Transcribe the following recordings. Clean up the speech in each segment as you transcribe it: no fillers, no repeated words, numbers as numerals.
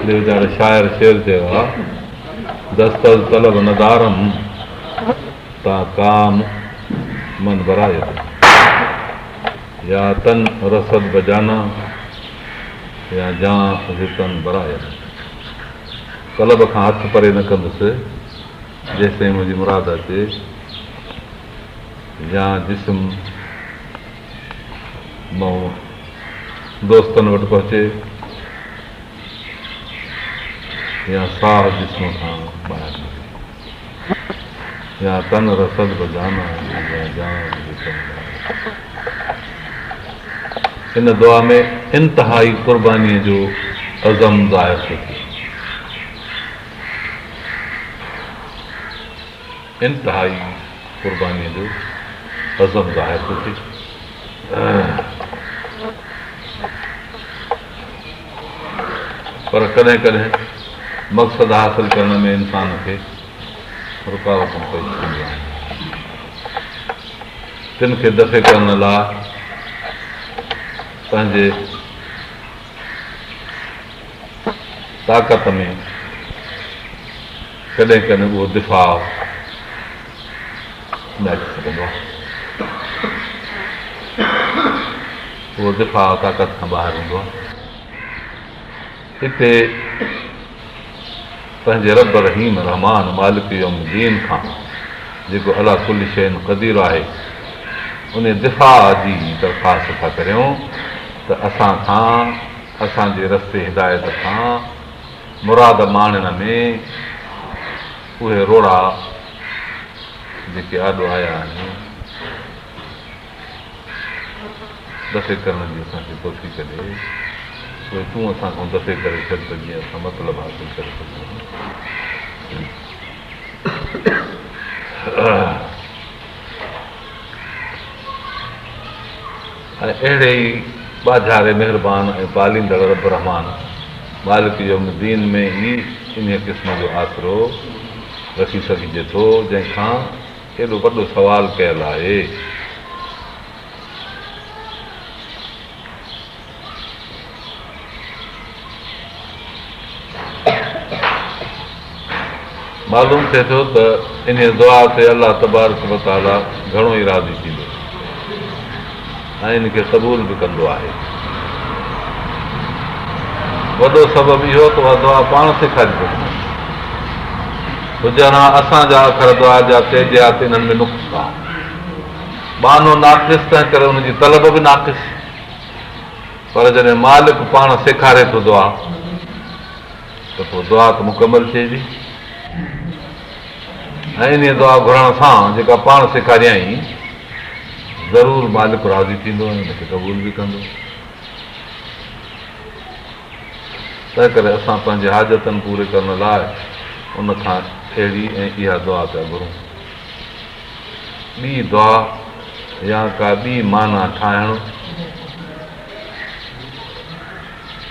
ويچاري شاعر شعر چيو آ، دست از طلب ندارم تا ڪام من برآيد يا تن رسد بجانان يا جان ز تن برآيد. طلب کان هٿ پري نه ڪندس جيستائين منهنجي مراد اچي يا جسم مون دوستن وٽ پهچي يا ساهه جسم کان ٻاهر نڪري يا تن رسد بجانان يا جان ز تن برآيد. ان دعا ۾ انتهائي قربانيء جو عزم ظاهر ٿو ٿئي. انتهائي قربانيء جو عزم ظاهر ٿو ٿئي. پر ڪڏهن ڪڏهن مقصد حاصل ڪرڻ ۾ انسان کي رڪاوٽون پيش ٿينديون آهن، تن کي دفع ڪرڻ لاء پنهنجي طاقت ۾ ڪڏهن ڪڏهن اهو دفاع نه اچي سگهندو آهي. اهو دفاع طاقت کان ٻاهر هوندو آهي. هتي پنهنجي رب رحيم رحمان مالڪ يوم الدين کان جيڪو عليٰ ڪل شيء قدير آهي ان دفاع جي درخواست ٿا ڪريون ته اسان کان اسان جي رستي هدايت کان مراد ماڻڻ ۾ اهي روڙا جيڪي آڏو آيا آهن، دفع ڪرڻ جي اسان کي توفيق ڏي، اهي تون اسان کان دفع ڪري ڇڏ ته جيئن اسان مطلب حاصل ڪري سگهون. ۽ اهڙي ئي ٻاجهاري مهربان ۽ پاليندڙ رب رحمان مالڪ يوم الدين ۾ ئي انهيء قسم جو آسرو رکي سگهجي ٿو، جنهن کان ايڏو وڏو سوال ڪيل آهي. معلوم ٿئي ٿو ته انهيء دعا تي الله تبارڪ و تعاليٰ گهڻو ئي راضي ٿيندو ۽ ان کي قبول به ڪندو آهي. وڏو سبب اهو ته اها دعا پاڻ سيکاري اٿس. هجن ها اسان جا اکر دعا جا چئجي ها ته انهن ۾ نقص آ. ٻانهو ناقص تنهن ڪري ان جي طلب به ناقص. پر جڏهن مالڪ پاڻ سيکاري ٿو دعا ته پوء دعا ته مڪمل چئبي ۽ انهيء دعا گهرڻ سان جيڪا پاڻ سيکاريائين ضرور مالڪ راضي ٿيندو ۽ ان کي قبول به ڪندو. تنهنڪري اسان پنهنجي حاجتن پوري ڪرڻ لاء ان کان اهڙي ۽ اها دعا پيا گهرون. ٻي دعا يا ڪا ٻي معنيٰ ٺاهڻ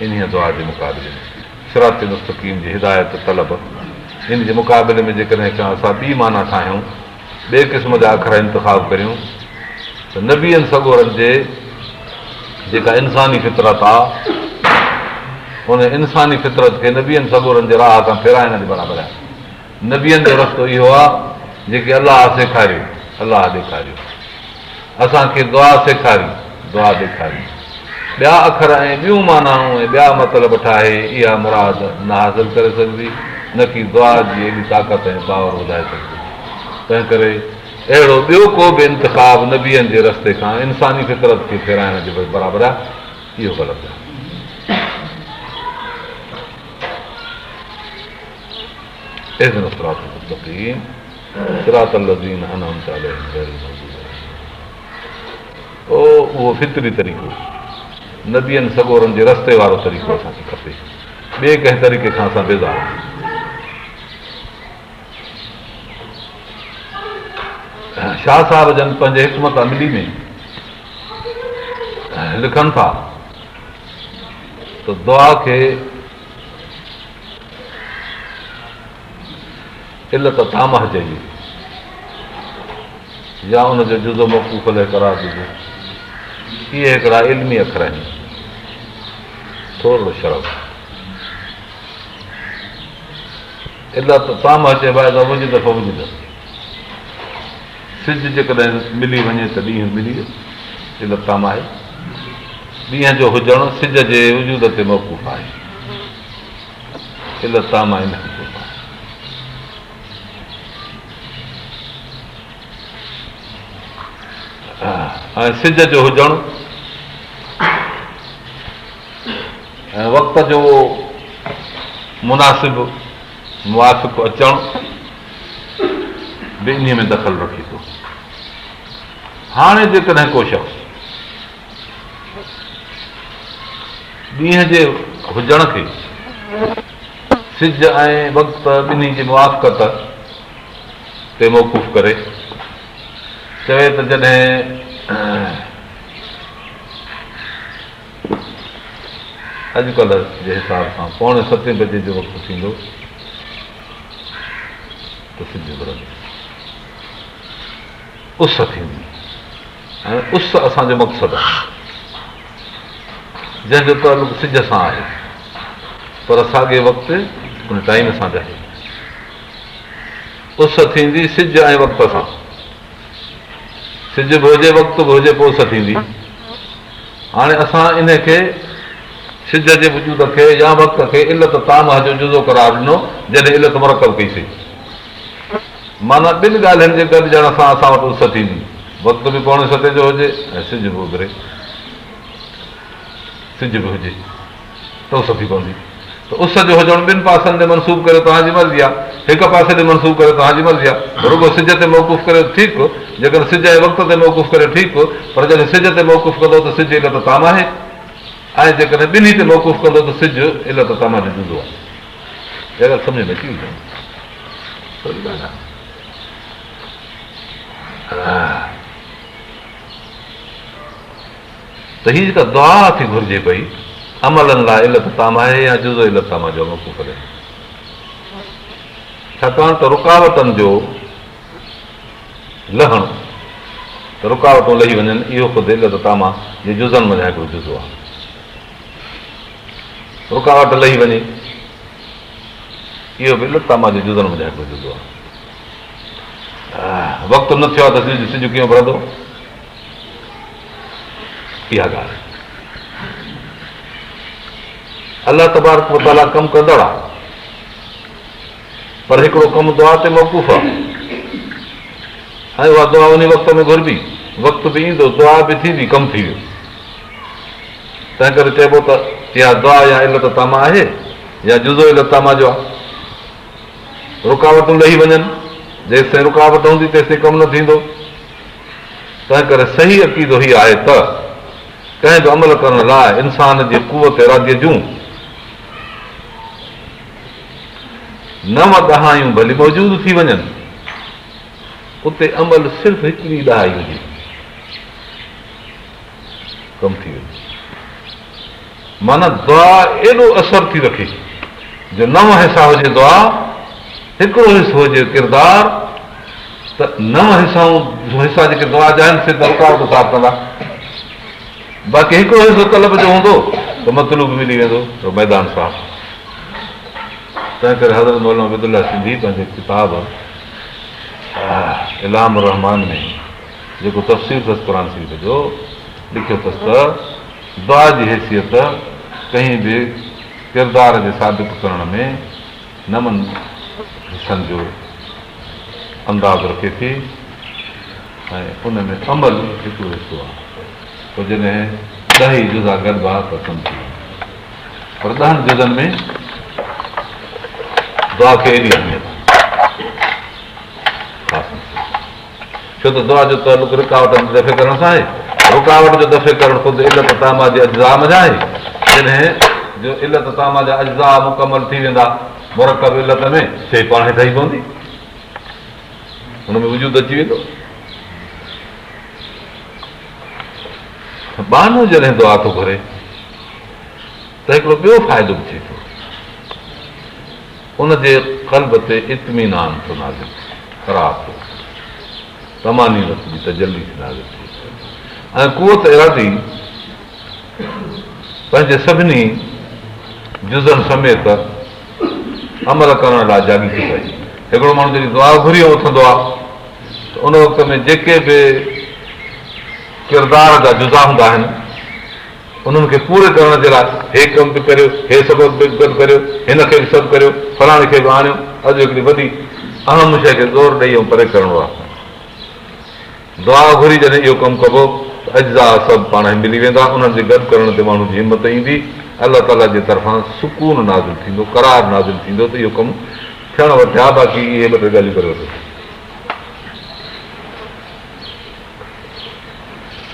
انهيء دعا جي مقابلي ۾ صراط مستقيم جي هدايت طلب ان جي مقابلي ۾ جيڪڏهن ڪا اسان ٻي معنيٰ ٺاهيون، ٻئي قسم جا اکر انتخاب ڪريون ته نبين سڳورن جي جيڪا انساني فطرت آ ان انساني فطرت کي نبين سڳورن جي راهه کان ڦيرائڻ جي برابر آهي. نبين جو رستو اهو آ جيڪي الله سيکاريو، الله ڏيکاريو. اسان کي دعا سيکاري، دعا ڏيکاري. ٻيا اکر ۽ ٻيون معنائون ۽ ٻيا مطلب ٺاهي اها مراد نه حاصل ڪري سگهبي، نه ڪي دعا جي ايڏي طاقت ۽ پاور وڌائي سگهبي. تنهنڪري اهڙو ٻيو ڪو به انتخاب نبين جي رستي کان انساني فطرت کي ڦيرائڻ جي برابر آهي، اهو غلط آهي. اهدنا الصراط المستقيم صراط الذين انعمت عليهم غير المغضوب عليهم او اهو فطري طريقو نبين سڳورن جي رستي وارو طريقو اسان کي کپي ٻئي ڪنهن طريقي کان اسان بيزار آهيون شاهه صاحب جن پنهنجي حڪمت عملي ۾ لکن ٿا ته دعا کي علت تامه چئجي يا ان جو جزو موقوف عليه قرار ڏجي. اهي هڪڙا علمي اکر آهن. ٿورڙو شرح. علت تامه چئبو آهي اذا وجد فوجد. سج جيڪڏهن ملي وڃي ته ڏينهن ملي ويو. علت تامه آهي. ڏينهن جو هجڻ سج جي وجود تي موقوف آهي. علت تامه ان کي چئبو آهي. ۽ سج جو هجڻ ۽ وقت جو مناسب موافق اچڻ به انهيء ۾ دخل رکي ٿو. هاڻي جيڪڏهن ڪو شخص ڏينهن جي هجڻ کي سج ۽ وقت ٻنهي جي موافقت تي موقوف ڪري چوي ته جڏهن اڄڪلهه جي حساب سان پوڻي ستين بجي جو وقت ٿيندو ته سج اڀرندو، اس ٿيندي ۽ اس اسان جو مقصد آهي جنهن جو تعلق سج سان آهي پر ساڳئي وقت ان ٽائيم سان به آهي. اس ٿيندي سج ۽ وقت سان. سج به هجي وقت به هجي پوء اس ٿيندي. هاڻي اسان انهي کي سج جي وجود کي يا وقت کي علت تامه جو جزو قرار ڏنو جڏهن علت مرڪب ڪئي سين. معنيٰ ٻن ڳالهين جي گڏجڻ سان اسان وٽ اس ٿيندي. وقت به پوڻي ستين جو هجي ۽ سج به اڀري. سج به هجي. ته اس ٿي پوندي ته اس جو هجڻ ٻن پاسن ڏي منسوب ڪريو توهان جي مرضي آهي، هڪ پاسي ڏي منسوب ڪريو توهان جي مرضي آهي، رڳو سج تي موقوف ڪريو ٺيڪ، جيڪڏهن سج ۽ وقت تي موقوف ڪريو ٺيڪ، پر جڏهن سج تي موقوف ڪندو ته سج علت تامه آهي ۽ جيڪڏهن ٻنهي تي موقوف ڪندو ته سج علت تامه جو جزو آهي. اها ڳالهه سمجهه ۾ اچي وئي نه؟ سولي ڳالهه آهي. ته هي جيڪا دعا ٿي گهرجي پئي، عملن لاء علت تامه آهي يا جزو علت تامه جو موقوف عليه؟ ڇاڪاڻ ته رڪاوٽن جو لهڻ ته رڪاوٽون لهي وڃن اهو خود علت تامه جي جزن منجهان هڪڙو جزو آهي. رڪاوٽ لهي وڃي اهو به علت تامه جي جزن منجهان هڪڙو جزو آهي. وقت نه ٿيو آهي ته سج ڪيئن اڀرندو؟ اها ڳالهه الله تبارڪ وتعاليٰ ڪم ڪندڙ آهي پر هڪڙو ڪم دعا تي موقوف آهي ۽ اها دعا ان وقت ۾ گهربي وقت به ايندو دعا به ٿيندي ڪم ٿي ويو تنهن ڪري چئبو ته اها دعا يا علت تامه آهي يا جزو علت تامه جو آهي رڪاوٽون لهي وڃن جيستائين رڪاوٽ هوندي تيستائين ڪم نه ٿيندو تنهنڪري صحيح عقيدو هي آهي ته ڪنهن به عمل ڪرڻ لاء انسان جي قوت اراديء جون نو ڏهايون ڀلي موجود ٿي وڃن، اتي عمل صرف هڪڙي ڏهائي هجي، ڪم ٿي ويندو. معنيٰ دعا ايڏو اثر ٿي رکي جو نو حصا هجي دعا، هڪڙو حصو هجي ڪردار ته نو حصا حصا جيڪي دعا جا آهن سي ته رڪاوٽون صاف ڪندا، باقي هڪڙو حصو طلب جو هوندو ته مطلوب ملي ويندو ته ميدان صاف. تنهن ڪري حضرت مولانا عبيدالله سنڌي پنهنجي ڪتاب الهام الرحمان ۾ جيڪو تفسير اٿس قرآن شريف جو لکيو اٿس ته دعا جي حيثيت ڪنهن به ڪردار جي ثابت ڪرڻ ۾ نون حصن جو انداز رکي ٿي ۽ ان ۾ عمل هڪڙو حصو آهي. پوء جڏهن ڏهه ئي جزا گڏبا ته ڪم ٿي ويندو. پر ڏهن جزن ۾ دعا کي ايڏي اهميت آهي. خاص مسئلو. ڇو ته دعا جو تعلق رڪاوٽن جي دفع ڪرڻ سان آهي. رڪاوٽ جو دفع ڪرڻ خود علت تامه جي اجزاء منجهان آهي. جڏهن جو علت تامه جا اجزاء مڪمل ٿي ويندا مرڪب علت ۾ شيء پاڻهي ٺهي پوندي. ان ۾ وجود اچي ويندو. ٻانهو جڏهن دعا ٿو گهري ته هڪڙو ٻيو فائدو به ٿئي ٿو. ان جي قلب تي اطمينان ٿو نازل ٿئي، قرار ٿو اچي، طمانينت جي تجلي ٿي نازل ٿئي ۽ قوت ارادي پنهنجي سڀني جزن سميت عمل ڪرڻ لاء جاڳي ٿي پئي. هڪڙو ماڻهو جڏهن دعا گهري ۽ اٿندو آهي ته ان وقت ۾ جيڪي به ڪردار جا جزا هوندا آهن انهن کي پوري ڪرڻ جي لاء هي ڪم به ڪريو، هي سبب به گڏ ڪريو، هن کي به سڏ ڪريو، فلاڻي کي به آڻيو، اڄ هڪڙي وڏي اهم شيء کي زور ڏئي ۽ پري ڪرڻو آهي. دعا گهري جڏهن اهو ڪم ڪبو ته اجزا سڀ پاڻ ملي ويندا، انهن جي گڏ ڪرڻ تي ماڻهو جي همت ايندي، الله تعاليٰ جي طرفان سڪون نازل ٿيندو، قرار نازل ٿيندو ته اهو ڪم ٿيڻ وٽ آهي، باقي اهي ٻه ٽي ڳالهيون ڪري وٺو.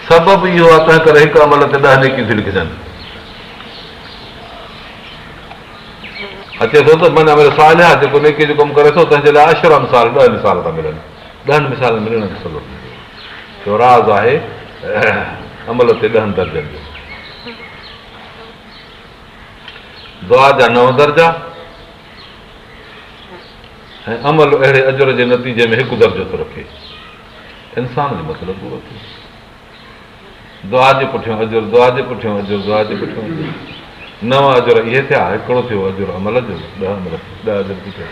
سبب اهو آهي تنهن ڪري هڪ عمل تي ڏهه نيڪيون ٿيون لکجن. اچي ٿو ته من عمل صالحا جيڪو نيڪي جو ڪم ڪري ٿو تنهن جي لاء عشر امثال ڏهه مثال ٿا ملن. ڏهن مثالن ملڻ جو سبب اهو راز آهي عمل تي ڏهن درجن جو. دعا جا نو درجا ۽ عمل اهڙي اجر جي نتيجي ۾ هڪ درجو ٿو رکي. انسان جو مطلب پورو ٿيو. دعا جي پٺيان اجر، دعا جي پٺيان اجر، دعا جي پٺيان اجر. نو اجر اهي ٿيا، هڪڙو ٿيو اجر عمل جو، ڏهه عمل ڏهه اجر ٿي پيا.